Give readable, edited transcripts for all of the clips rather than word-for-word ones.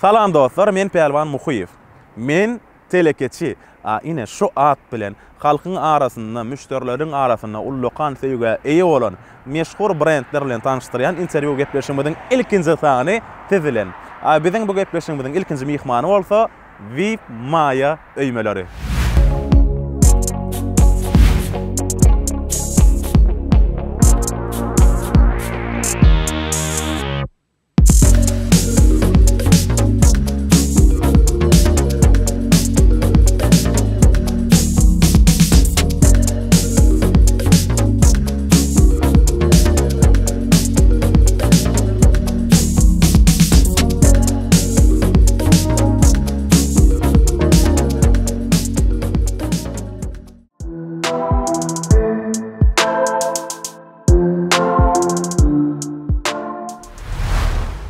Salam dostlar, men Pälwan Muhyýew. Men telekeçi. A ine şu at bilen halkyň arasynda, müşderileriň arasynda ullakan söýgä eýe bolan meşhur brendler bilen tanyşdyrýan interwýu gepleşigimiziň ilkinji sany siz bilen. A biziň bu gepleşigimiziň ilkinji myhmany bolsa Vip maýa öýmeleri.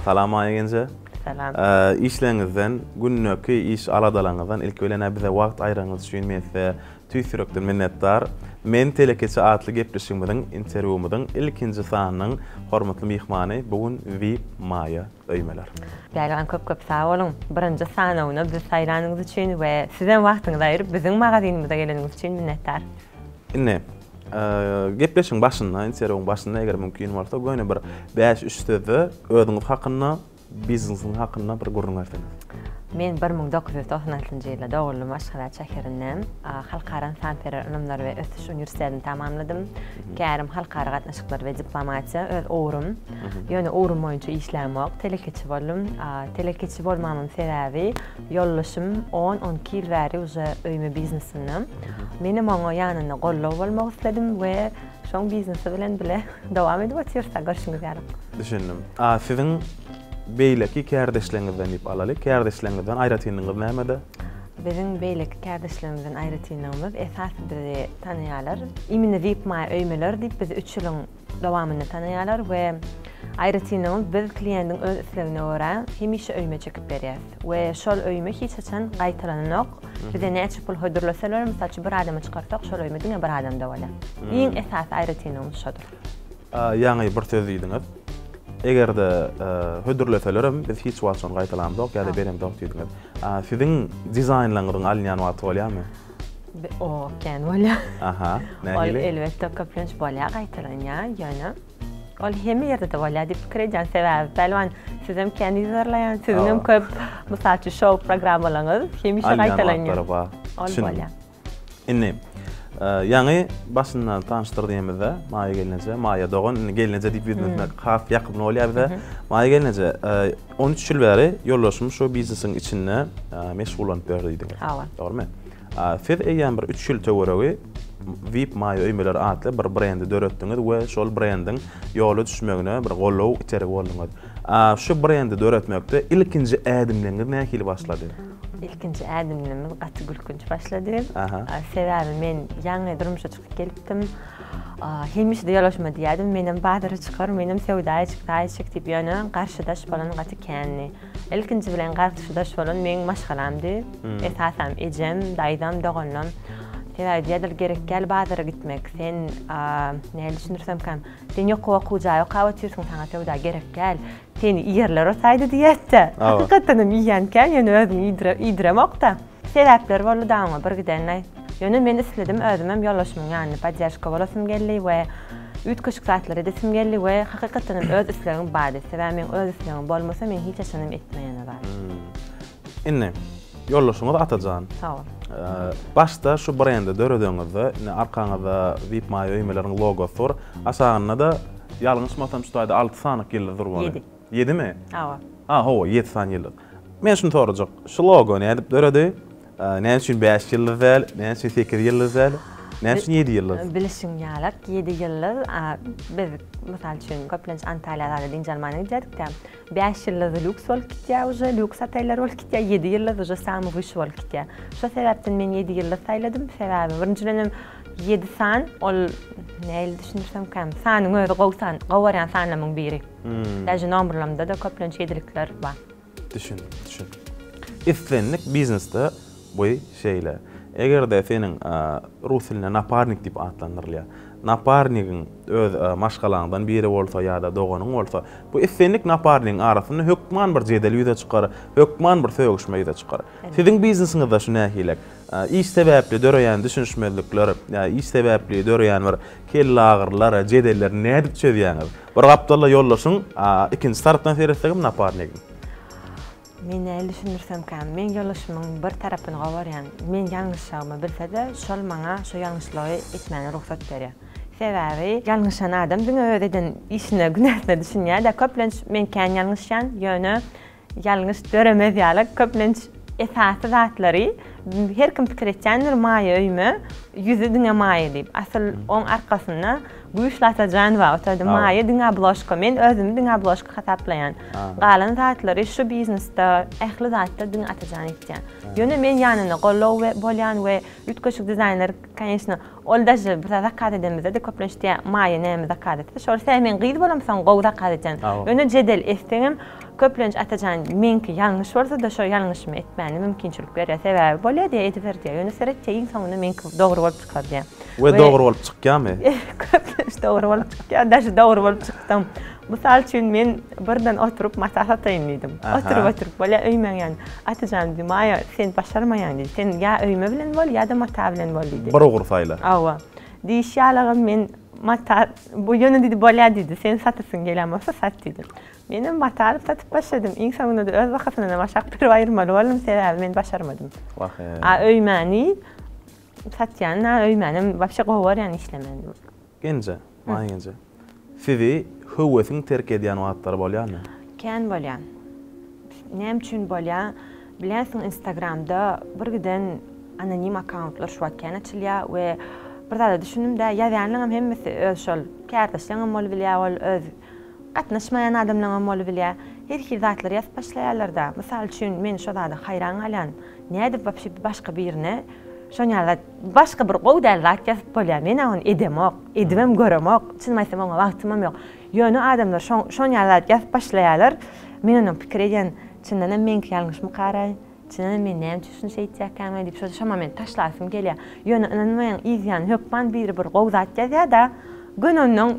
Salam Maýa genje. Salam. Işleriňizden, gündeki iş aladalaryňyzdan ilki bilen bize wagt aýyranyňyz üçin men size tüýs ýürekden minnetdar. Men telekeçi atly gepleşigimiziň, interwýumyzyň ilkinji sanynyň hormatly myhmany bu gün VIP Maýa Öýmeler. Pälwan köp köp sag boluň. Birinji sanawyna bizi saýlanyňyz üçin we sizem wagtyňyzy aýyryp biziň magazynymyza geleniňiz üçin minnetdar. Indi gepleşigiň başynda, interwýuň başynda eger mümkin bolsa göni bir bäş-üç sözde özüňiz hakynda, biznesiňiz hakynda bir gürrüň berseňiz. Men 1996-njy ýylda doguldym Aşgabat şäherinde. Halkara ynsanperwer ylymlary we ösüş uniwersitetini tamamladym. Kärim halkara gatnaşyklary we diplomatiýa öz ugrum. Ýöne ugrum boýunça işlämok, telekeçi boldum. Telekeçi bolmamyň sebäbi ýoldaşym on-on iki ýyl bäri uje öýme biznesinde. Menem oňa ýanynda goldaw bolmak isledim we şoň biznesi bilen bile dowam edip otyrys-da, görşüňiz ýaly. Düşündim. A siziň beýleki kärdeşleriňizden diýip alaly, kärdeşleriňizden aýratynlygyňyz nämede? Biziň beýleki kärdeşlerimizden aýratynlygymyz, esasy bizi tanaýarlar. Imенно VIP maýa öýmeler diýip bizi üç ýylyň dowamynda tanaýarlar we aýratynlygymyz biz kliýentiň öz islegine görä hemişe öýme çekip berýäris we şol öýme hiç haçan gaýtalananok. Bize näçe pul hödürleseler, mysal üçin bir adama çykarsak, şol öýme diňe bir adamda bolýar. Iň esasy aýratynlygymyz şodur. Ýaňy bir söz diýdiňiz. Eger-de hödürleselerem biz hiç wagt şony gaýtalamzok ýa-da beremzok diýdiňiz. Siziň dizaýnlaryňyzyň alynýan wagty bolýarmy? O kän bolýar. Aha, nähili? Ol elbetde köplenç bolýar, gaýtalanýar, ýöne ol hemme ýerde-de bolýar diýip pikir edýän. Sebäbi Pälwan sizem kän yzarlaýan, siziňem köp, mysal üçin, şou programmalaryňyz hemişe gaýtalanýar. Ol bolýar. Indi ýaňy başyndan tanyşdyr diýemizde Maýa gelneje, Maýa dogan, indi gelneje diýip ýüzlenmek has ýakymly bolýar bize. Maýa gelneje, 13 ýyl bäri ýoldaşym şu biznesiň içinde meşgullanyp ýör diýdiňiz. Hawa. Dogrymy? Siz eýýäm bir 3 ýyl töweregi VIP Maýa öýmeleri atly bir brendi döretdiňiz we şol brendiň ýola düşmegine bir goldaw itergi bolduňyz. Şu brendi döretmekde ilkinji ädimleriňiz nähili başlady? Ilkinji ädimlerimiz gaty gülkünç başlady. Sebäbi men ýaňy durmuşa çykyp gelipdim. Hemişe-de ýoldaşyma diýýärdim, menem bazara çykar, menem söwda etjek, zat etjek diýip, ýöne garşydaş bolan gaty kändi. Ilkinji bilen garşydaş bolan meň maşgalamdy. Esasan ejem, daýzam, doganlarym. Sebäbi diýýärdiler, gerek däl bazara gitmek. Sen nähili düşündirsemkäm, sen ýokary okuw jaýy okap otyrsyň, saňa söwda gerek däl. Seni iýerler otaýdy diýýätde. Hakykatdan hem iýýän kän, ýöne özüm iýdiremok-da. Sebäpler boldy-da oňa bir gidenlaý. Ýöne men isledim, özümem ýoldaşymyň ýanynda podderşka bolasym geldi we üýtgeşik zatlar edesim geldi we hakykatdan hem öz islegim bardy. Sebäbi meň öz islegim bolmasa, men hiç haçan hem etmeýän o zady. Indi, ýoldaşyňyz Atajan. Sag bol. Başda şu brendi döredeňizde, indi arkaňyzda VIP Maýa öýmeleriň logosy dur. Aşagynda-da Ýalňyşmasam şu taýda alty sanyk ýyldyz durmaly. Ýedi. Ýedimi? Hawa. Ha, hawa, ýedi sany ýyldyz. Men şuny sorajak. Şu logo nädip döredi? Näme üçin bäş ýyldyz däl? Näme üçin sekiz ýyldyz däl? Näme üçin ýedi ýyldyz? Bilişiň ýalak, ýedi ýyldyz, biz, mysal üçin, köplenç Antalýa zada dynç almana gidýärdik-dä. Bäş ýyldyz lýuks bolup gitýär uje, lýuks oteller bolup gitýär, ýedi ýyldyz uje samy wyşy bolup gitýär. Şo sebäpden men ýedi ýyldyz saýladym. Sebäbi birinjiden hem Ýedi san, ol nähili düşündirsemkäm, sanyň özi gowy san, gowy görýän sanlarymyň biri. Daže nomerlerimde-de köplenç ýedilikler bar. Düşündim, düşündim. Islendik biznesde bu şeýle. Eger-de seniň rus dilinde naparnik diýip atlandyrylýar. Naparnigiň öz maşgalaňdan biri bolsa ýa-da doganyň bolsa, bu islendik naparnigiň arasynda hökman bir jedel ýüze çykar, hökman bir sögüşme ýüze çykar. Siziň biznesiňizde şu nähilek? Iş sebäpli döreýän düşünişmezlikler, iş sebäpli döreýän bir kelleagyrylar, jedelleri nädip çözýäňiz? Bir gapdalda ýoldaşyň, ikinji tarapdan seretsegem naparnigiň. Men nähili düşündirsemkäm, men ýoldaşymyň bir tarapyny gowarýan. Men ýalňyşjagymy bilse-de, şol maňa şo ýalňyşlygy etmäne rugsat berýär. Sebäbi ýalňyşan adam diňe öz eden işine, günäsine düşünýär-de. Köplenç men kän ýalňyşýan, ýöne ýalňyş döremez ýaly köplenç esasy zatlary her kim pikir etýändir, maýa öýme, ýüzi diňe maýa diýip. Asyl oň arkasynda Güýçli Atajan bar, otady maýa diňe obložka. Men özümi diňe obložka hasaplaýan. Galan zatlary şu biznesde, ähli zatda diňe Atajan etýän. Ýöne men ýanynda goldaw bolýan we üýtgeşik dizaýnlar, koneçno, ol daže bir zat zakaz edenimizde-de köplenç diýýär, Maýa näme zakaz etse, şol sebäbi men gyz bolamsoň gowy zakaz etýän. Ýöne jedel etseňem, köplenç Atajan meňki ýalňyş bolsa-da şo ýalňyşymy etmäne mümkinçilik berýär. Sebäbi bolýar diýýär, ediber diýýär. Ýöne seret diýýär, iň soňunda meňki dogry bolup çykar diýýär. We dogry bolup çykýarmy? Köplenç dogry bolup çykýar. Daşy dogry bolup çykdym. Mysal üçin men birden oturyp mata sataýyn diýdim. Oturyp oturyp bolýar öýmäň ýany. Atajan diýdi, Maýa sen başarmaýaň diýdi. Sen ýa öýme bilen bol ýa-da mata bilen bol diýdi. Bir ugur saýla. Hawa. Diýişi ýalagam men mata bu ýöne diýdi bolýar diýdi. Sen satasyň gelýän bolsa sat diýdi. Menem mata alyp satyp başladym. Iň soňunda-da öz bahasyndanam aşak berip aýyrmaly boldum. Sebäbi men başarmadym. Wah-eý. A öýmäni Satýan a öýmänem wapşe gowy görýän işlemäni. Genje, Maýa genje. Sizi höwesiň terk edýän wagtlary bolýarmy? Kän bolýar. Näme üçin bolýar? Bilýänsiň instagramda bir giden anonim akkauntlar şu wagt kän açylýar we bir zada düşündimdä ýazýanlaňam hemmesi öz şol kärdeşleňem bolubilýär ol öz gatnaşmaýan adamlaňam bolubilýär. Her hili zatlar ýazyp başlaýarlarda. Mysal üçin men şo zada haýran galýan. Nädip wapşe başga birine şon ýaly zat başga bir gowy däl zat ýazyp bolýar. Men-ä ony edemok. Edibem göremok. Çynymy aýtsam oňa wagtymam ýok. Ýöne adamlar şon şon ýaly zat ýazyp başlaýarlar. Men ondan pikir edýän, çyndanam meňki ýalňyşmykaraý? Çyndanam men näme üçin şuny şeýtýärkäm-aý diýip şo şo moment taşlasym gelýär. Ýöne ynanmaýaň yz ýany hökman biri bir gowy zat ýazýar-da, göni ondan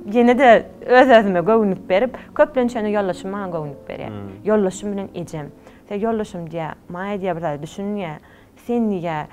ýene-de öz-özüme göwünlik berip, köplenç ýöne ýoldaşym maňa göwünlik berýär. Ýoldaşym bilen ejem. Sen ýoldaşym diýýär, Maýa diýýär bir zada düşün diýýär. Sen diýýär,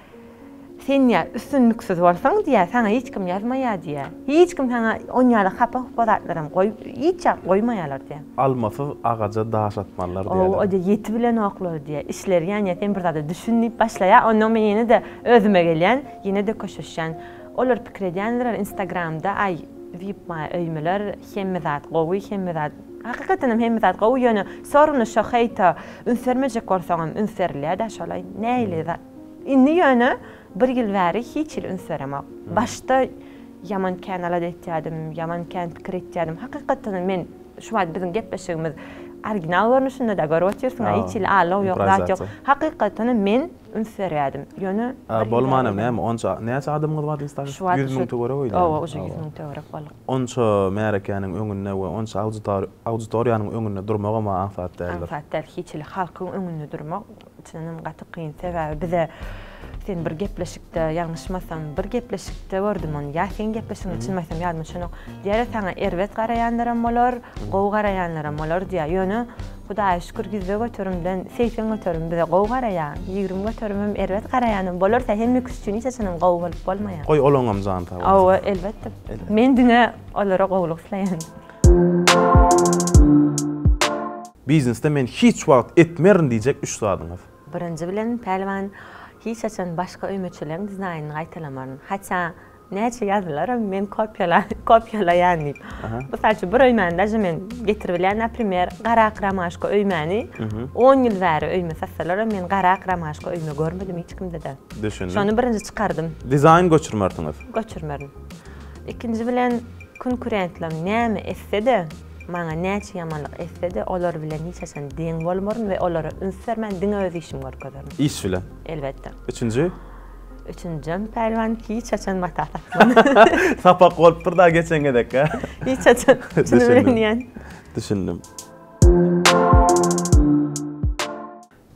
sen diýýär üstünliksiz bolsaň diýýär, saňa hiç kim ýazmaýar diýýär. Hiç kim saňa on ýaly hapa-hupa zatlaram goý, hiç ýa goýmaýarlar diýýär. Almasyz agaja daş atmalylar diýýärler. Hawa, o diýýär, ýetibilenoklar diýýär. Işleri ýanýar, sen bir zada düşün diýip başlaýar. Onnoň men ýene-de özüme gelýän, ýene-de köşeşýän. Olar pikir edýändirler instagramda, aý, wip maýa öýmeler, hemme zat gowy, hemme zat Hakykatdan hem hemme zat gowy ýöne sorunu şo heýta üns bermejek bolsaňam üns berilýädä şolaý nähili zat indi ýöne bir ýyl bäri hiç hili üns beremok başda ýaman kän alada etýädim ýaman kän pikir etýädim hakykatdan hem men şu wagt biziň gepleşigimiz original görnüşindedä görüp otyrsyňa hiç hili aldaw ýok zat ýok hakykatdan hem men üns berýädim ýöne Bolmanam näme onça näçe adamyňyz bardy instagramda 100 müň töwerek öýdýän hawa uje 100 müň töwerek boldy. Onça märekäniň öňünde we onça auditoriýanyň öňünde durmagam-a aňsat däldir. Aňsat däl, hiç hili halkyň öňünde durmak çyndanam gaty kyn. Sebäbi bize sen bir gepleşikde, ýalňyşmasam, bir gepleşikde gördüm ony, ýa seň gepleşigiňde çynymy aýtsam ýadyma düşenok. Diýýärler saňa erbet garaýanlaram bolar, gowy garaýanlaram bolar diýýär. Ýöne Hudaýa şükür ýüzde göterimden 80 göterim bize gowy garaýar, 20 göterimem erbet garaýanam bolar, sen hemme kişi üçin hiç haçanam gowy bolup bolmaýar. Goý olaňam jany sag bolsun. Hawa, elbetde. Men diňe olara gowulyk isleýän. Biznesde men hiç wagt etmerin diýjek üç zadyňyz? Birinji bilen Pälwan hiç haçan başga öýmeçileň dizaýnyny gaýtalamaryn. Haça Näçe ýazylaram men kopýala kopýalaýan diýip. Mysal üçin bir öýmäni daže men getirip bilýän naprimer garak romaşka öýmäni on ýyl bäri öýme satsalaram men garak romaşka öýme görmedim hiç kimde-de. Düşündim. Şony birinji çykardym. Dizaýn göçürmersiňiz. Göçürmerin. Ikinji bilen konkurentlem näme etse-de, maňa näçe ýamanlyk etse-de olar bilen hiç haçan deň bolmaryn we olara üns bermän diňe öz işimi görkezerin. Iş bilen. Elbetde. Üçünji? Üçünjem pälwan hiç haçan mata satmady. Sapak bolupdyr da geçen gezek hä? Hiç haçan. Çyny bilen diýen. Düşündim.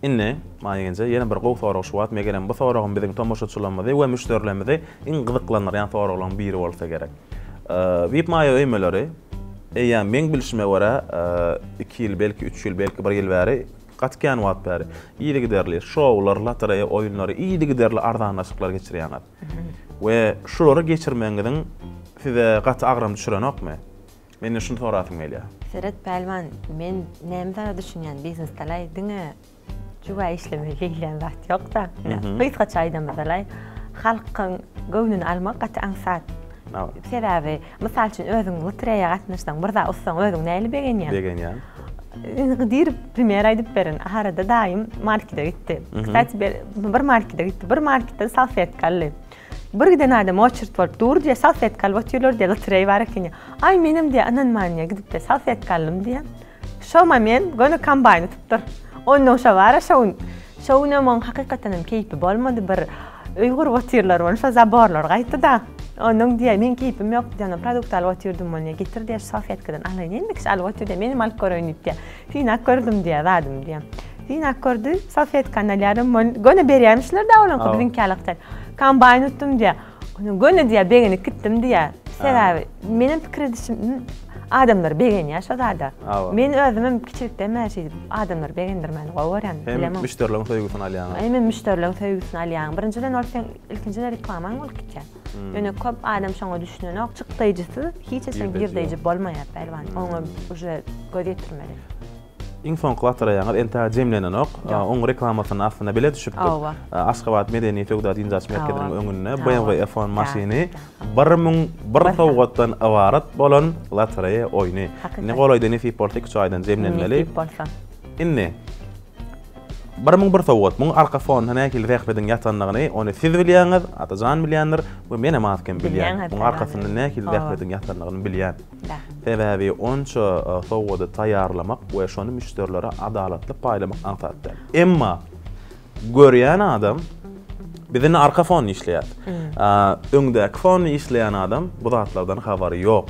Indi, Maýa Genje, ýene bir gowy sorag şu wagt, megerem bu soragym biziň tomaşaçylarymyzy we müşderilerimizi iň gyzyklandyrýan soraglaryň biri bolsa gerek. Vip maýa öýmeleri eýýäm meň bilşime görä iki ýyl, belki üç ýyl, belki bir ýyl bäri, gaty kän wagt bäri yzygiderli şoular, lotereýa oýunlary, yzygiderli arzanlaşyklar geçirýäňiz. We şulary geçirmegiňiziň size gaty agram düşürenokmy? Menden şuny sorasym gelýär. Seret Pälwan, men näme zada düşünýän biznesdalaý diňe jübä işlemeli diýilýän zat ýokda. Gysgaça aýdamyzalaý, halkyň göwnüni almak gaty aňsat. Sebäbi, mysal üçin, özüň lotereýa gatnaşsaň, bir zat utsaň, özüň nähili begenýäň? Begenýän. Indi diri primer aýdyp berin. Arada daýym markete gitdi. Kstati, bir markete gitdi. Bir marketden salfetka aldy. Bir giden adam oçert bolup dur diýýär, salfetka alyp otyrlar diýýär, lotereý bar eken diýýär. Aý, menem diýýär, ynanman diýýär, gidip diýýär, salfetka aldym diýýär. Şo moment göni kombaýn utupdyr. Onnoň şo bar-a şo gün. Şo günem oň hakykatdan hem keýpi bolmady, bir öý gurup otyrlar bolun, şo zaborlar gaýtdy-da. Onnoň diýýär, meň keýpim ýok diýýär, produkt alyp otyrdym bolun diýýär, getir diýýär, şu salfetkadan alaýyn, hemme kişi alyp otyr diýýär, menem alyp göreýin diýip diýýär. Synap gördüm diýýär, zadym diýýär. Synap gördi, salfetkany alýarym, ol göni berýärmişler-dä olaňky biziňki ýalak däl. Kombaýn utdum diýýär. Onuň göni diýýär, begenip gitdim diýýär. Sebäbi menem pikir edişim, adamlar begenýär şo zada. Men özümem kiçilikden bäri şeýdip adamlary begendirmäni gowy görýän. Hem müşderileriň söýgüsini alýaň. Hemem müşderileriň söýgüsini alýaň. Birinjiden ol seň ilkinjiden reklamaň bolup gitýär. Ýöne köp adam şoňa düşünenok. Çykdaýjysyz hiç haçan girdeýji bolmaýar Pälwan. Oňa uje göz ýetirmeli. Iň soňky lotereýaňyz entäk jemlenenok. Oň reklamasyna aslynda bile düşüpdik. Aşgabat medeni söwda dynç alyş merkeziniň öňünde BMW F on maşyny 1001 sowgatdan ybarat bolan lotereýa oýny. Indi golaýda nesip bolsa iki-üç aýdan jemlenmeli. Nesip bolsa. Indi 1001 sowgat. Muň arka fonunda nähili zähmediň ýatandygyny ony siz bilýäňiz, Atajan bilýändir we menem az-kem bilýän. Muň arkasynda nähili zähmediň ýatandygyny bilýän. Sebäbi onça sowgady taýýarlamak we şony müşderilere adalatly paýlamak aňsat däl. Emma görýän adam biz indi arka fonda işleýäris. Öňdäki fonda işleýän adam bu zatlardan habary ýok.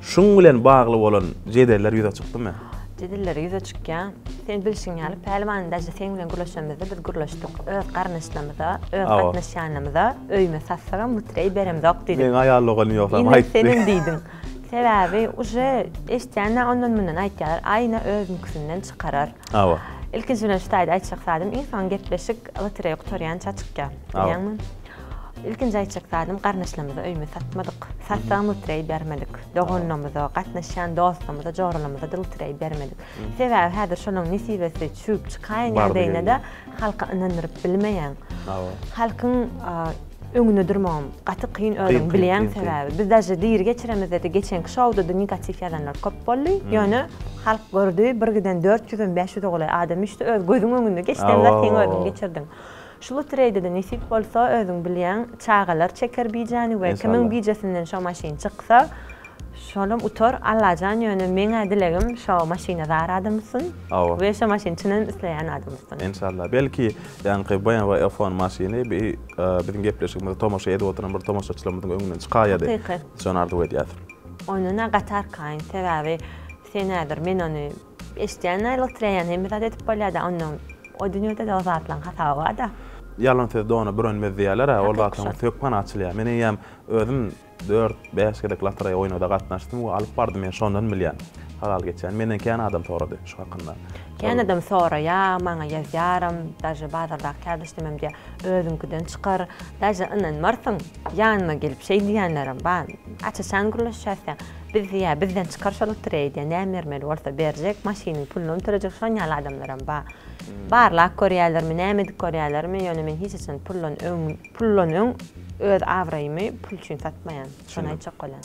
Şuň bilen bagly bolan jedeller ýüze çykdymy? Jedeller ýüze çykýar. Sen bilşiň ýaly, Pälwan daže seň bilen gürleşemizde biz gürleşdik. Öz garyndaşlarymyza, öz gatnaşýanlarymyza öýüme satsagam lutreý beremzok diýdik. Meň aýal doganym ýogsam aýtdy. Senem diýdiň. Sebäbi uje eşitýän-ä ondan-mundan aýtýarlar, Aýna özüňkisinden çykarar. Hawa. Ilkinji bilen şu taýda aýtjak zadym, iň soňky gepleşik lotreý gutarýança çykýar. Bilýäňmi? Ilkinji aýtjak zadym, garyndaşlarymyza öýümizi satmadyk. Satsagam lotreý bermedik. Doganlarymyza, gatnaşýan dostlarymyza, joralarymyza-da lotreý bermedik. Sebäbi häzir şolaryň nesibesi çüwüp çykaýan ýagdaýynda-da halka ynandyryp bilmeýäň. Halkyň öňünde durmagam gaty kyn özüň bilýäň sebäbi. Biz daže diri geçiremizde-de geçenki şowda-da negatiw ýazanlar köp boldy. Ýöne halk gördi, bir giden 400 hem 500 golaý adam üýşdi, öz gözüň öňünde geçdi, seň özüň geçirdiň. Şu lotereýde-de nesip bolsa, özüň bilýäň, çagalar çeker bijäni we kimiň bijesinden şo maşyn çyksa, şolam utar. Allajan ýöne meň-ä dilegim şo maşyna zar adam utsun we şo maşyny çyndan isleýän adam utsun. Enşalla. Belki ýaňky BMW F on maşyny bi biziň gepleşigimize tomaşa edip oturan bir tomaşaçylarymyzyň öňünden çykaýady. Hakyky. Şony arzuw edýäs. Ondan-a gaty arkaýyn. Sebäbi sen häzir men ony Eşidýän-ä lotereýany hemme zat edip bolýa-da ondan o dünýede-de o zatlaryň hasaby bar-da. Ýalan söz dona bürenmez diýýärler-ä, ol zatlaryň üsti hökman açylýar. Men eýýäm özüm dört, bäş gezek lotereýa oýnada gatnaşdym we alyp bardym, men şondan bilýän. Halal geçýän. Menden kän adam sorady şu hakynda. Kän adam soraýar, maňa ýazýaram, daže bazardaky kärdeşlerim hem diýýär, özüňkiden çykar. Daže ynanmarsyň, ýanyma gelip şeý diýýänlerem bar. Aç-açan gürleşýäs-dä. Biz diýýär, bizden çykar şol lotereýa diýýär, näme bermeli bolsa berjek, maşynyň pulunam tölejek, şon ýaly adamlaram bar. Barlap görýärlermi, näme edip görýärlermi, ýöne men hiç haçan puldan öň, puldan öň öz abraýymy pul üçin satmaýan. Şony aýtjak bolýan.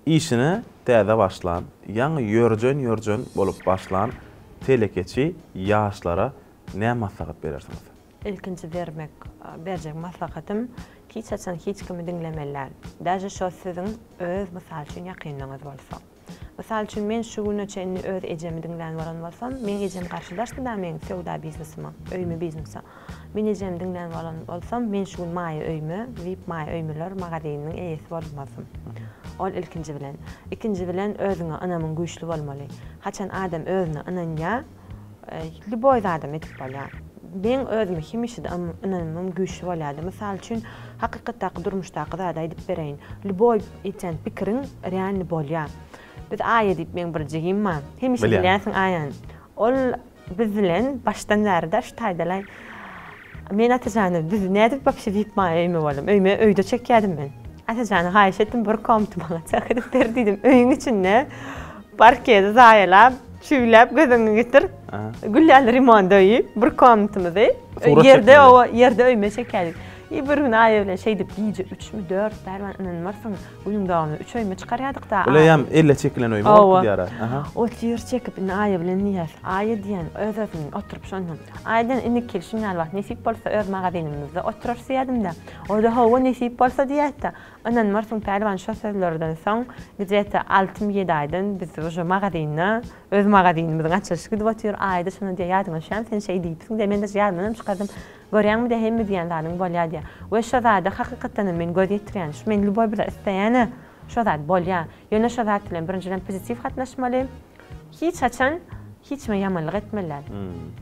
Işine täze başlan, ýaňy ýörjen-ýörjen bolup başlan telekeçi ýaşlara näme maslahat berersiňiz? Ilkinji bermek, berjek maslahatym, hiç haçan hiç kimi diňlemeli däl. Daže şo siziň öz mysal üçin ýakynlaryňyz bolsa. Mysal üçin men şu güne çenli öz ejemi diňlän bolan bolsam, meň ejem garşydaşdy-da meň söwda biznesime, öýme biznese. Men ejemi diňlän bolan bolsam, men şu gün Maýa öýme, VIP Maýa öýmeler magazininiň eýesi bolmazdym. Ol ilkinji bilen. Ikinji bilen özüňe ynamyň güýçli bolmaly. Haçan adam özüne ynanýar, lýuboý zadam edip bolýar. Meň özüme hemişe-de ynamym güýçli bolýardy. Mysal üçin, hakykatdaky durmuşdaky zady aýdyp bereýin. Lýuboý etýän pikiriň realny bolýar. Biz Aýa diýip meň bir jigim bar. Hemişe bilýänsiň Aýany. Ol Biz bilen başdan bäri-de şu taýdalaý. Men Atajana biz nädip wapşe diýip maýa öýme boldum. Öýme öýde çekýärdim men. Atajana haýyş etdim bir komnaty maňa çak edip ber diýdim. Öýüň içinde parketi zaýalap, çüwläp göz öňüňe getir. Gül ýaly remont öýi, bir komnatymyzy ýerde owa ýerde öýme çekýärdik. I bir gün Aýa bilen şeýdip gije üçmi, dört bärman ynanmarsyň. Günüň dowamynda üç öýme çykarýardyk-da. Ol eýýäm elle çekilen öýme bolup gidýär-ä. Aha. Otyr çekip, indi Aýa bilen diýýäs. Aýa diýýän, öz-özünden oturyp şonda. Aýa diýýän, indiki ýyl şunýaly wagt nesip bolsa öz magazynymyzda oturarys diýýärdim-de. O-da hawa, nesip bolsa diýýärdi-de. Ynanmarsyň, Pälwan şo sözlerden soň gije-te altymy, ýedi aýdan biz uje magazynda, öz magazynymyzyň açylyşy gidip otyr. Aýa-da şonda diýýär, ýadyňa düşýärmi, sen şeý diýipsiň diýýär. Men-de ýadymdanam çykardym. Görýäňmi diýýär, hemme diýýän zadyň bolýar diýýär. We şo zada hakykatdanam men göz ýetirýän. Şu men lýuboý bir zat isleýän-ä, şo zat bolýar. Ýöne şo zat bilen birinjiden pozitiw gatnaşmaly. Hiç haçan hiç kime ýamanlyk etmeli däl.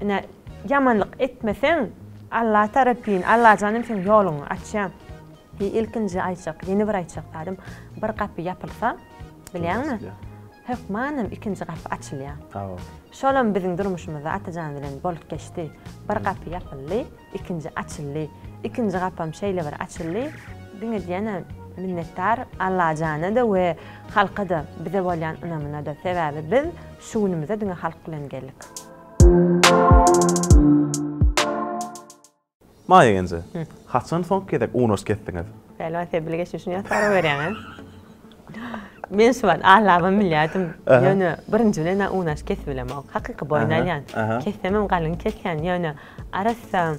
Ine, ýamanlyk etmeseň, Alla tarapyn, Allajan hem seň ýoluňy açýar. I ilkinji aýtjak, ýene bir aýtjak zadym, bir gapy ýapylsa, bilýäňmi? Hökmanam ikinji gapy açylýar. Şolam biziň durmuşymyzda Atajan bilen bolup geçdi. Bir gapy ýapyldy, ikinji açyldy. Ikinji gapam şeýle bir açyldy, diňe diýene minnetdar Allajana-da we halka-da, bize bolýan ynamyna-da. Sebäbi biz şu günümize diňe halk bilen geldik. Maýa genje, haçan soňky gezek unaş kesdiňiz? Pälwan sen bile geçmişini ýa sorag berýäň-ä? Men şu wagt Allabam bilýärdim. Ýöne birinji bilen-ä unaş kesip bilemok. Hakyky boýun alýan. Kessemem galyň kesýän. Ýöne arassa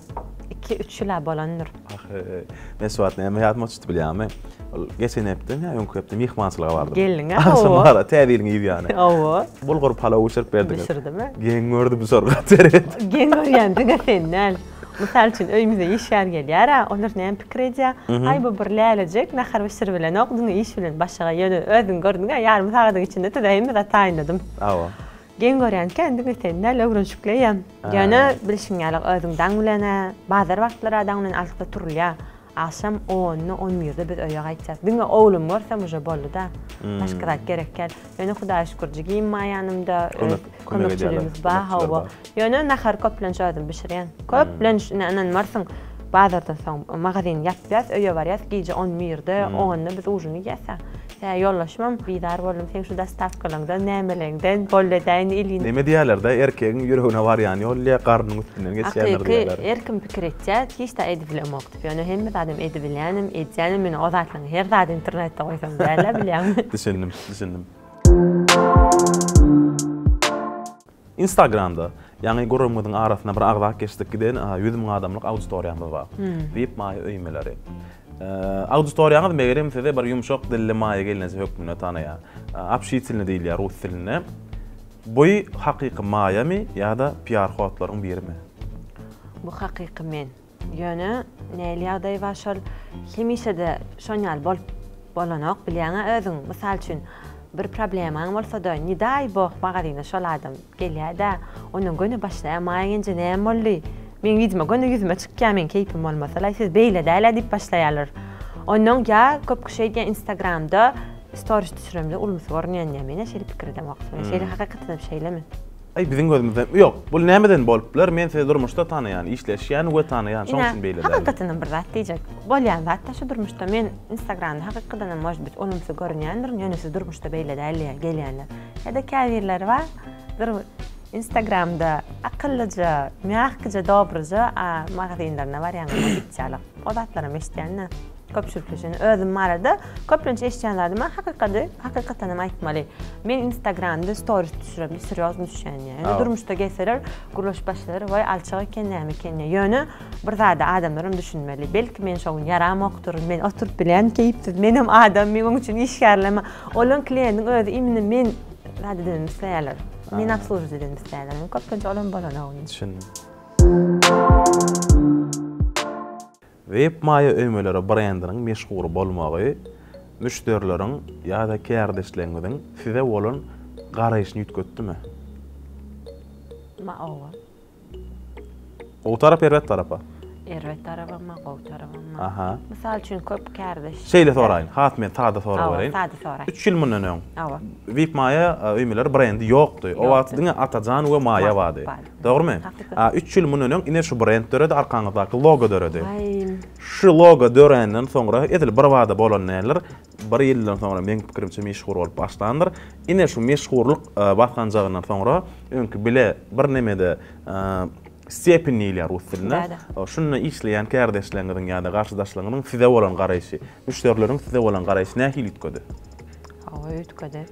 iki-üç ýyl-a bolandyr. Ahy, men şu wagt näme ýadyma düşdi bilýäňmi? Ol geçen hepdemi ýa öňki hepde myhmançylyga bardym. Geldiň-ä, hawa. Agşam ara, Täze ýylyň yz ýany. Hawa. Bulgur palaw bişirip berdiňiz. Bişirdimi? Geň gördüm şol gaty erbet. Geň görýän diňe sen däl. Mysal üçin, öýümize işgär gelýär-ä, olar näme pikir edýär? Aý, bu bir lälejek, nahar bişiribilenok, diňe iş bilen başagaý. Ýöne özüň gördüň-ä, ýarym sagadyň içinde size hemme zat taýynladym. Hawa. Geň görýän kän diňe sen däl, öwrenişikleýem. Ýöne bilşiň ýaly, özüň daň bilen-ä, bazar wagtlary-a daň bilen altyda turulýar. Agşam onda, on birde biz öýe gaýtýas. Diňe oglumy görsem uje boldy-da. Başga zat gerek däl. Ýöne Hudaýa şükür jigim bar ýanymda, öz kömekçiligimiz bar, hawa. Ýöne nahary köplenç özüm bişirýän. Köplenç, ine ynanmarsyň, bazardan soň magazyny ýapýas, öýe barýas, gije on birde, onda biz ujin iýýäs-ä. Tä ýoldaşymam bizar boldum seň şu dostawkalaňdan, nämeleňden, boldy edäýin ilin. Neme diýýärler-dä, erkegiň ýüregine barýan ýol diýýär, garnyň üstünden geçýändir diýýärler. Hakyky her kim pikir etýär, hiç zat edibilemok diýip. Ýöne hemme zadam edibilýänem, edýänem, ýöne o zatlaryň her zady internetde goýsaň däl-ä bilýäňmi? Düşündim, düşündim. Instagramda, ýaňy gürrüňimiziň arasynda bir agzap geçdik giden 100 müň adamlyk auditoriýamyz bar. Diýip maýa öýmeleri. Auditoriýaňyz megerem sizi bir ýumşak dilli maýa gelneje hökmünde tanaýar. Общительny diýilýär rus dilinde. Bu hakyky maýamy ýa-da PR hodlaryň birimi? Bu hakyky men. Ýöne nähili ýagdaý bar şol hemişe-de şon ýaly bolup bolanok bilýäňä özüň mysal üçin bir problemaň bolsada ne daý bog magazyna şol adam gelýädä ondan göni başlaýa Maýa genje näme boldy meň ýüzüme göni ýüzüme çykýa meň keýpim bolmasalaý siz beýle dälä diýip başlaýalar ondan ýa köp kişi şeýdýä instagramda storis düşüremde ulumsy görünýän diýýä menä şeýle pikir edemok şeýle hakykatdanam şeýlemi. Aý biziň gözümizden ýok. Bul nämeden bolup biler? Men sizi durmuşda tanaýan, işleşýän we tanaýan, şoň üçin beýle däl. Hakykatdanam bir zat diýjek. Bolýan zatda şu durmuşda men instagramda hakykatdanam может быть ulumsy görünýändirin, ýöne siz durmuşda beýle däl diýýär gelýänler. Ýa-da käbirleri bar, bir instagramda akyllyja, mýahkija, dobryja, a magazinlerine barýaňda itýalyk. O zatlaram eşidýän-de. Köpçülikleşen özüm barada köplenç eşidýän zadym hakykady, hakykatdanam aýtmaly. Men Instagramda stories düşüremde serýozny düşýän ýa. Ýöne durmuşda gelseler, gürleşip başlasalar, waý alçak eken, näme eken diýýär. Ýöne bir zada adamlaram düşünmeli. Belki men şo gün ýaramokdyryn, men oturyp bilýän keýpsiz, menem adam, men oň üçin işgärleme. Olaň kliýentiň özi imенно men zat edenimi isleýärler. Men obslužit edenimi isleýärler. Men köplenç olam bolanok. Düşündim. Web maýa öýmeleri brendiniň meşhur bolmagy. Müşderileriň ýa-da kärdeşleriňiziň size bolan garaýşyny üýtgetdimi? Ma owa. Gowy tarap erbet tarapa? Erbet tarabam gowy tarabam. Aha. Mysal üçin köp kärdeş. Şeýle soraýyn, has men sada sorag bereýin. Sada soraý. 3 ýyl mundan öň. Hawa. VIP Maýa öýmeleri brendi ýokdy. O wagt diňe Atajan we Maýa bardy. Dogrymy? A 3 ýyl mundan öň ine şu brend döredi, arkaňyzdaky logo döredi. Şu logo döränden soňra edil bir bada bolan däldir. Bir ýyldan soňra meň pikirimçe meşhur bolup başlandyr. Ine şu meşhurlyk basganjagyndan soňra öňki bile bir nemede stepin diýilýär rus dilinde. Şunda işleýän kärdeşleriňiziň ýa-da garşydaşlaryňyzyň size bolan garaýşy, müşderileriň size bolan garaýşy nähili üýtgedi? Hawa üýtgedi.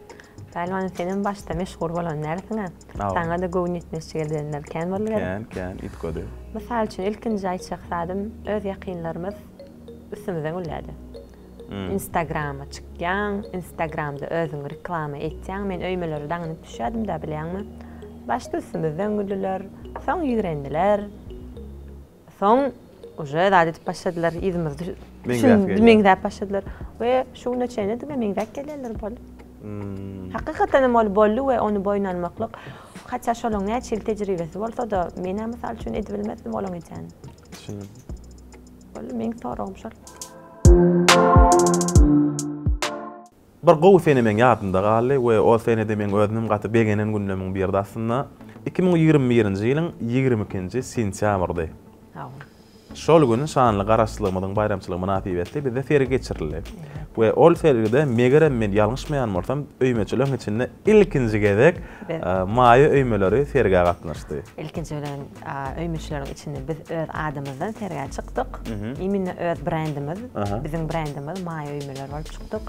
Pälwan senem başda meşhur bolan dälsiň-ä. Saňa-da göwün ýetmezçilik edenler kän boldy gerek? Kän, kän üýtgedi. Mysal üçin ilkinji aýtjak zadym öz ýakynlarymyz üstümizden gülýärdi. Instagrama çykýaň, Instagramda özüňi reklama etýäň. Men öýmeleri daňynyp düşýärdim-dä bilýäňmi? Başda üstümizden güldüler, soň ýigrendiler. Soň uje zat edip başladylar, yzymyzy meňzäp başladylar. We şu güne çenli diňe meňzäp gelýärler boldy. Hmm. Hakykatdan hem ol boldy we ony boýun almaklyk, hatda şolaň näçe ýyl tejribesi bolsa-da, men-ä mysal üçin edibilmezdim olaň edýänini. Düşündim. Boldy, meň soragym şol. Bir gowy sene meň ýadymda galdy we o senede meň özümem gaty begenen günlemiň biridi aslynda. 2021-nji ýylyň 22-nji sentýabrdy. Şol gün şanly Garaşsyzlygymyzyň baýramçylygy mynasybetli bizde sergi geçirildi. We ol sergide megerem men ýalňyşmaýan bolsam öýmeçileriň içinde ilkinji gezek Maýa öýmeleri sergä gatnaşdy. Ilkinji bilen öýmeçileriň içinde biz öz adymyzdan sergä çykdyk. Imенно öz brendimiz, biziň brendimiz Maýa öýmeleri bolup çykdyk.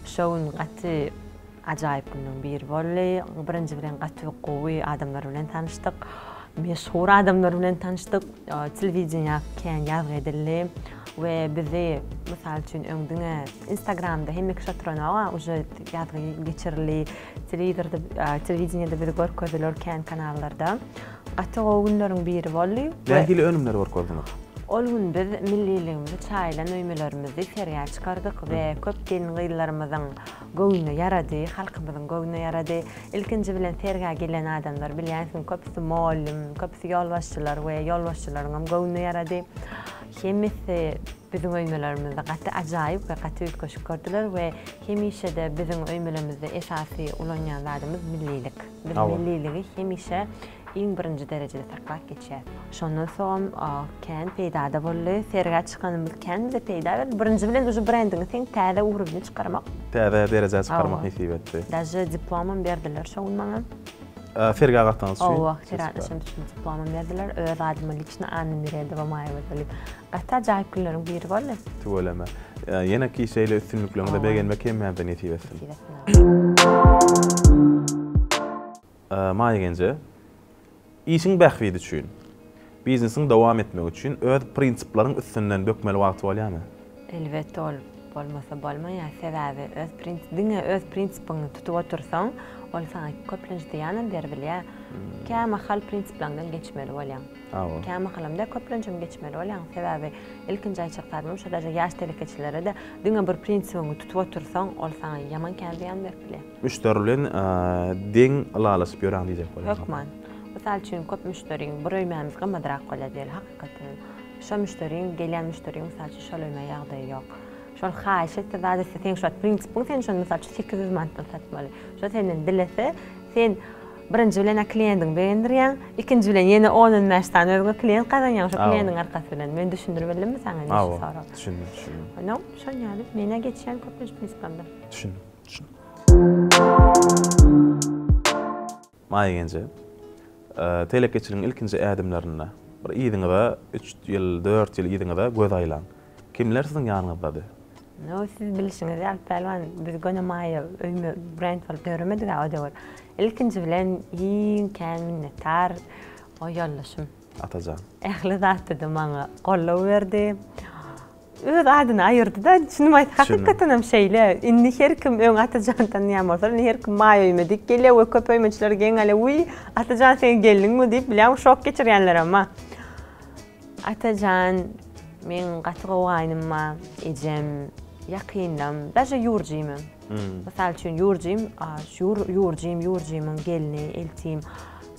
Şo gün gaty ajaýyp günleriň biri boldy. Birinji bilen gaty gowy adamlar bilen tanyşdyk. Meşhur adamlar bilen tanyşdyk. Telewideniýä kän ýazgy edildi we bizi mysal üçin öň diňe Instagramda hemme kişi oturanok-a, uje ýazgy geçirildi. Telewizorda, telewideniýede bizi görkezdiler kän kanallarda. Gaty gowy günleriň biri boldy. Nähili önümleri görkezdiňiz? Ol gün biz milliligimizi çaýylan öýmelerimizi sergä çykardyk we köp gelin-gyzlarymyzyň göwnüne ýarady, halkymyzyň göwnüne ýarady. Ilkinji bilen sergä gelen adamlar bilýänsiň köpüsi mugallym, köpüsi ýolbaşçylar we ýolbaşçylaryňam göwnüne ýarady. Hemmesi biziň öýmelerimizde gaty ajaýyp we gaty üýtgeşik gördüler we hemişe-de biziň öýmelerimizde esasy ulanýan zadymyz millilik. Biz milliligi hemişe iň birinji derejede saklap geçýäs. Şondan soňam kän peýda-da boldy. Sergä çykanymyz kän bize peýda berdi. Birinji bilen uje brendiňi seň täze ugrubine çykarmak. Täze derejä çykarmak nesip etdi. Daže diplomam berdiler şo gün maňa. Sergä gatnaşyň üçin. Hawa, sergä gatnaşanym üçin diplomam berdiler. Öz adyma liçno Anna Meredowa Maýa Gözel diýip. Gaty ajaýyp günleriň biri boldy. Tüweleme. Ýeneki şeýle üstünlikleriňize begenmek hemmämize nesip etsin. Nesip etsin. Maýa Genje, Işiň bähbidi üçin, biznesiň dowam etmegi üçin öz prinsipleriň üstünden bökmeli wagty bolýarmy? Elbetde ol bolmasa bolmaýar. Sebäbi öz diňe öz prinsipiňi tutup otursaň, ol saňa köplenç zyýanam beribilýär. Kämahal prinsipleriňden geçmeli bolýaň. Kämahalam däl, köplençem geçmeli bolýaň. Sebäbi ilkinji aýtjak zadym şo daže ýaş telekeçilere-de diňe bir prinsipiňi tutup otursaň, ol saňa ýaman kän zyýan berip bilýär. Müşderi bilen deň ylalaşyp ýöräň diýjek bolýaň. Hökman. Mysal üçin, köp müşderiň bir öýmämiz gymmadrak bolýar diýeli, hakykatdan. Şo müşderiň, gelýän müşderiň mysal üçin şol öýmä ýagdaýy ýok. Şol haýyş etse, zat etse, seň şu wagt prinsipiň sen şony mysal üçin 800 manatdan satmaly. Şo senden dilese, sen birinji bilen-ä kliýentiňi begendirýäň, ikinji bilen ýene on-on bäş sany özüňe kliýent gazanýaň şo kliýentiň arkasy bilen. Men düşündirip bildimmi saňa indi şu soragy? Düşündim, düşündim. Onnoň şon ýaly men-ä geçýän köplenç prinsipimden. Düşündim. Maýa Genje, telekeçiligiň ilkinji ädimlerinde bir yzyňyza üç ýyl, dört ýyl yzyňyza göz aýlaň. Kimler siziň ýanyňyzdady? No, siz bilşiňiz ýaly, Pälwan, biz göni Maýa öýme brend bolup döremedik-ä o döwür. Ilkinji bilen iň kän minnetdar o ýoldaşym. Atajan. Ähli zatda-da maňa goldaw berdi. Öz adyny aýyrdy-da, çynymy aýtsak, hakykatdan hem şeýle. Indi her kim öň Atajany tanaýan bolsa, indi her kim Maýa öýüme diýip gelýär we köp öýmeçiler geň galýar, Wiý, Atajan sen geldiňmi diýip, bilýäňmi, şok geçirýänlerem bar. Atajan meň gaty gowy gaýnym bar, ejem. Ýakynlam, daže ýurjymam. Mysal üçin ýurjym, ýurjym, ýurjymyň gelni, eltim.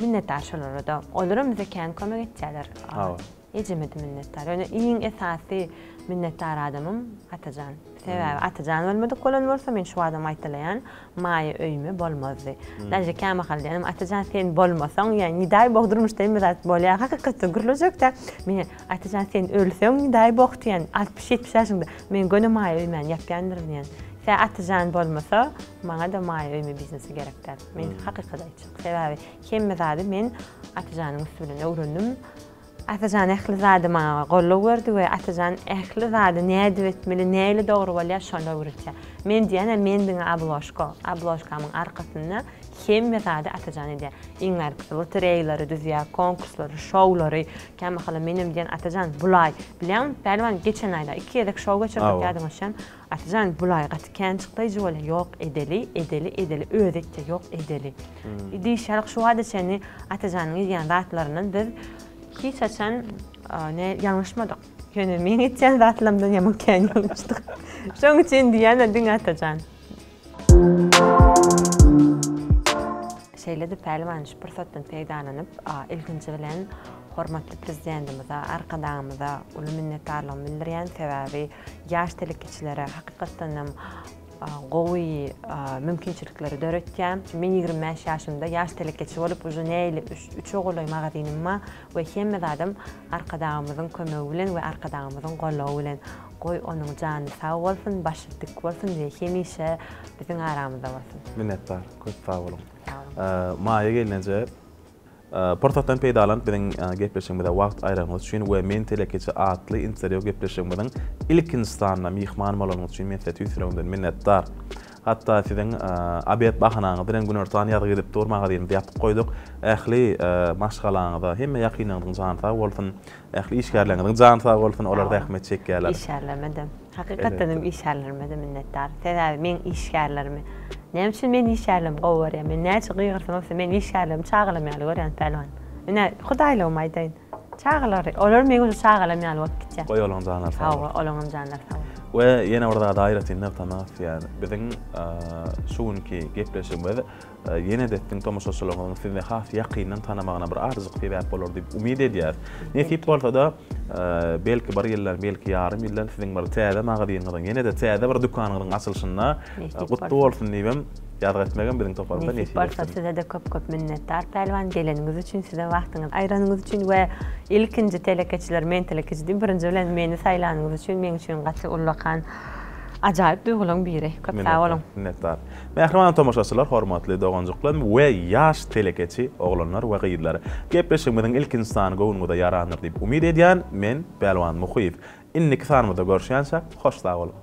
Minnetdar şolara-da. Olaram bize kän kömek etýärler. Hawa. Ejeme-de minnetdar. Ýöne iň esasy minnetdar adamym Atajan. Sebäbi Atajan bolmadyk bolan bolsa, men şu badam gaýtalaýan, Maýa öýüme bolmazdy. Daže kämahal diýýänim, Atajan sen bolmasaň, ýa ne daý bog durmuşda hemme zat bolýar, hakykatda gürlejek-dä. Men Atajan sen ölseň, ne daý bog diýýän, 60-70 ýaşyňda men göni Maýa öýmäni ýapýandyryn diýýän. Sä Atajan bolmasa, maňa-da Maýa öýme biznesi gerek däl. Men hakykat aýtjak. Sebäbi hemme zady men Atajanyň üsti bilen öwrendim. Atajan ähli zady maňa goldaw berdi we Atajan ähli zady nädip etmeli, nähili dogry bolýar şony öwretýär. Men diýýän-ä men diňe obložka, obložkamyň arkasynda hemme zady Atajan edýär. Iň bärkisi lotereýalary düzýär, konkurslary, şowlary. Kämahalam menem diýýän Atajan bulaý, bilýäňmi Pälwan geçen aýda iki gezek şow geçirdik ýadyňa düşýärmi? Atajan bulaý gaty kän çykdaýjy bolýar, ýok edeli, edeli, edeli, özi etýär, ýok edeli. Diýişýärlik şu wagta çenli Atajanyň edýän zatlaryndan biz hiç haçan ne ýalňyşmadyk. Ýöne meň etýän zatlarymdan ýaman kän ýalňyşdyk. Şoň üçin diýýän-ä diňe Atajan. Şeýle-de Pälwan şu pursatdan peýdalanyp, ilkinji bilen hormatly Prezidentimize, Arkadagymyza uly minnetdarlygymy bildirýän. Sebäbi ýaş telekeçilere hakykatdanam gowy mümkinçilikleri döretýär. Men 25 ýaşymda ýaş telekeçi bolup, uje nähili üçe golaý magazynym bar we hemme zadym Arkadagymyzyň kömegi bilen we Arkadagymyzyň goldawy bilen. Goý, onuň jany sag bolsun, başy dik bolsun we hemişe biziň aramyzda bolsun. Minnetdar, köp sag boluň. Maýa gelneje, Pursatdan peýdalanyp biziň gepleşigimize wagt aýranyňyz üçin we Men telekeçi atly interwýu gepleşigimiziň ilkinji sanyna myhman bolanyňyz üçin men size tüýs ýüregimden minnetdar. Hatda siziň obed bahanaňyz bilen günortan ýazgy gidip dur magazynymyzy ýapyp goýduk. Ähli maşgalaňyza, hemme ýakynlaryňyzyň jany sag bolsun. Ähli işgärleriňiziň jany sag bolsun, olar zähmet çekýärler. Işgärlerime-de, hakykatdan hem işgärlerime-de minnetdar. Sebäbi meň işgärlerimi, näme üçin men işgärlerimi gowy görýän? Men näçe gygyrsamam men işgärlerimi çagalarym ýaly görýän Pälwan. Ine, hudaýlygym aýdaýyn. Çagalary, olar meň uje çagalarym ýaly bolup gitýär. Goý olaň janlary sag bolsun. Hawa, olaňam janlary sag bolsun. We ýene bir zady aýratyn nygtamak isleýän. Biziň şu günki gepleşigimiz Ýene-de siziň tomaşaçylaryňyzyň sizi has ýakyndan tanamagyna bir azajyk sebäp bolar diýip umyt edýäris. Nesip bolsa-da, belki bir ýyldan, belki ýarym ýyldan siziň bir täze magazynyňyzyň, ýene-de täze bir dükanyňyzyň açylyşynda gutly bolsun diýibem ýazgy etmegem biziň toparymyza nesip etsin. Nesip bolsa size-de köp-köp minnetdar Pälwan geleniňiz üçin, size wagtyňyzy aýyranyňyz üçin we ilkinji telekeçiler men telekeçi diýip birinji bilen meni saýlanyňyz üçin meň üçin gaty ullakan ajaýyp duýgularyň biri. Köp sag boluň. Minnetdar. Mähriban tomaşaçylar, hormatly doganjyklarym we ýaş telekeçi oglanlar we gyzlar! Gepleşigimiziň ilkinji sany göwnüňize ýarandyr diýip umyt edýän, men Pälwan Muhyýew. Indiki sanymyzda görüşýänçäk, hoş sag boluň!